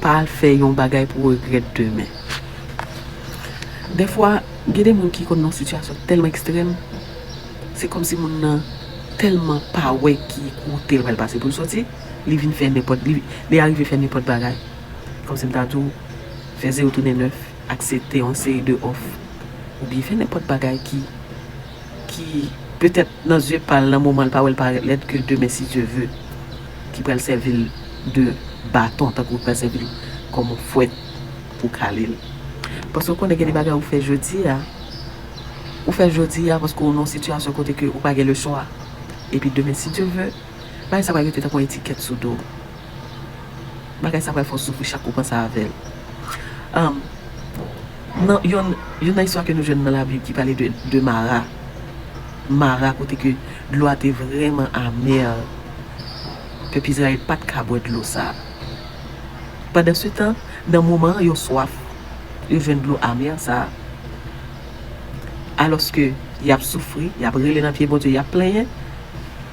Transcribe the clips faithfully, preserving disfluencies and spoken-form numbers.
Pa al fè yon bagay pou w regrèt demen. Dèfwa, gen de moun ki konn nan sitiyasyon tèlman ekstrèm, se kòmsi moun nan tèlman pa wè ki kote l pral pase pou l soti, li vin fè nenpòt, li, li arive fè nenpòt bagay. Kòmsi m ta di w, fè zewo tounen nèf, aksepte yon seri de òf, oubyen fè nenpòt bagay ki, ki petèt nan zye pa l, nan moman l pa wè l parèt lèd, ke demen, si Dye ve, ki pral sèvi l de baton, tankou pral sèvi l kòm yon fwèt pou kale l. Paske w konnen gen de bagay ou fè jodi a, ou fè jodi a paske w nan yon sitiyasyon kote ke ou pa gen lechwa. Epi demen, si Dye ve, bagay sa pral rete tankou yon etikèt sou do w. Bagay sa pral fè w soufri chak ou panse avè l. Anm, nan, youn, youn nan istwa ke nou jwenn nan Labib ki pale de, de Mara. Mara, kote ke dlo a te vrèman amè. Pèp Izrayèl pa t ka bwè dlo sa a. Pandansetan, nan moman an, yo swaf. Yo jwenn dlo amè sa a. Alòske y ap soufri, y ap rele nan pye Bondye, y ap plenyen,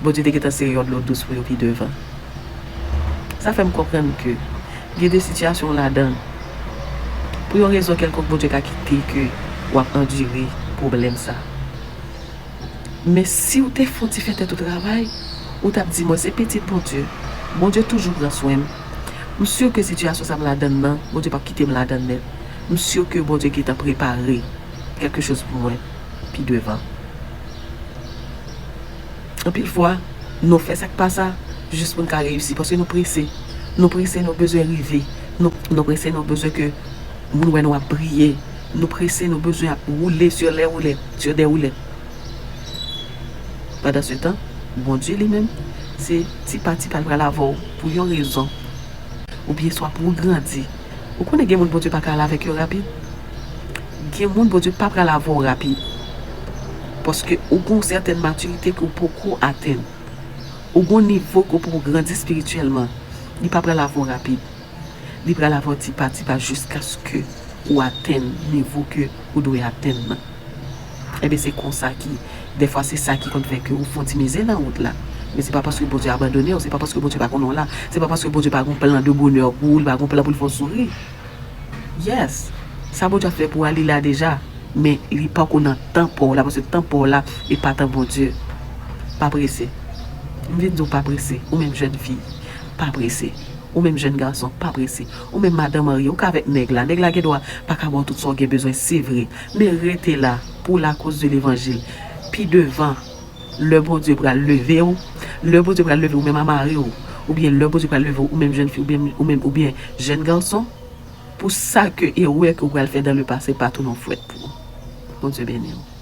Bondye te gentan sere yon dlo dous pou yo pi devan. Sa fè m konprann ke gen de sitiyasyon ladan l, pou yon rezon kèlkonk, Bondye ka kite ke w ap andire pwoblèm sa. Men si w te fè yon ti fè tèt ou travay, ou t ap di, "Mwen se pitit Bondye. Bondye toujou pran swen m. M si ke sitiyasyon sa m ladan l nan, Bondye p ap kite m ladan l nèt. M si ke Bondye gentan prepare kèlke choz pou mwen pi devan." Anpil fwa, nou fè sa k pa sa jis pou n ka reyisi, paske nou prese. Nou prese, nou bezwen rive. Nou, nou prese, nou bezwen ke moun wè nou ap briye. Nou prese, nou bezwen ap woule sur les roulettes, sur des roulettes. Pandansetan, Bondye li menm, se ti pa ti pa l pral avè w pou yon rezon. Oubyen swa pou w grandi. Ou konnen gen moun Bondye pa ka al avèk yo rapid? Gen moun Bondye pa pral avè w rapid. Paske ou gen yon sètèn matirite ke w poko atenn. Ou gen yon nivo ke w poko grandi espirityèlman. Li pa pral avè w rapid. Li pral avè w ti pa ti pa jiskaske ou atenn nivo ke ou dwe atenn nan. Ebyen, se konsa ki, dèfwa, se sa ki konn fè ke ou fè yon ti mize nan wout la. Men se pa paske Bondye abandone w, se pa paske Bondye pa konnen w la, se pa paske Bondye pa gen yon plan de bonè pou ou, li pa gen yon plan pou l fè w souri. Yes, sa Bondye ap fè pou ou a, li la deja, men li poko nan tan pa w la, paske tan pa w la, e pa tan Bondye. Pa prese. M vin di w pa prese, ou menm jèn fi, pa prese. Ou menm jèn gason, pa prese. Ou menm madan marye, ou ka avèk nèg la. Nèg la gen dwa pa ka ba w tout sa w gen bezwen, se vre. Men rete la pou lakoz de levanjil. Pi devan, lè Bondye pral leve w, lè Bondye pral leve w, ou menm a mari w, oubyen lè Bondye pral leve w, ou menm jèn fi, oubyen, ou menm, oubyen jèn gason, pou sa ke erè ke w pral fè dans le passé pa tounen yon fwèt pou ou. Bondye beni w.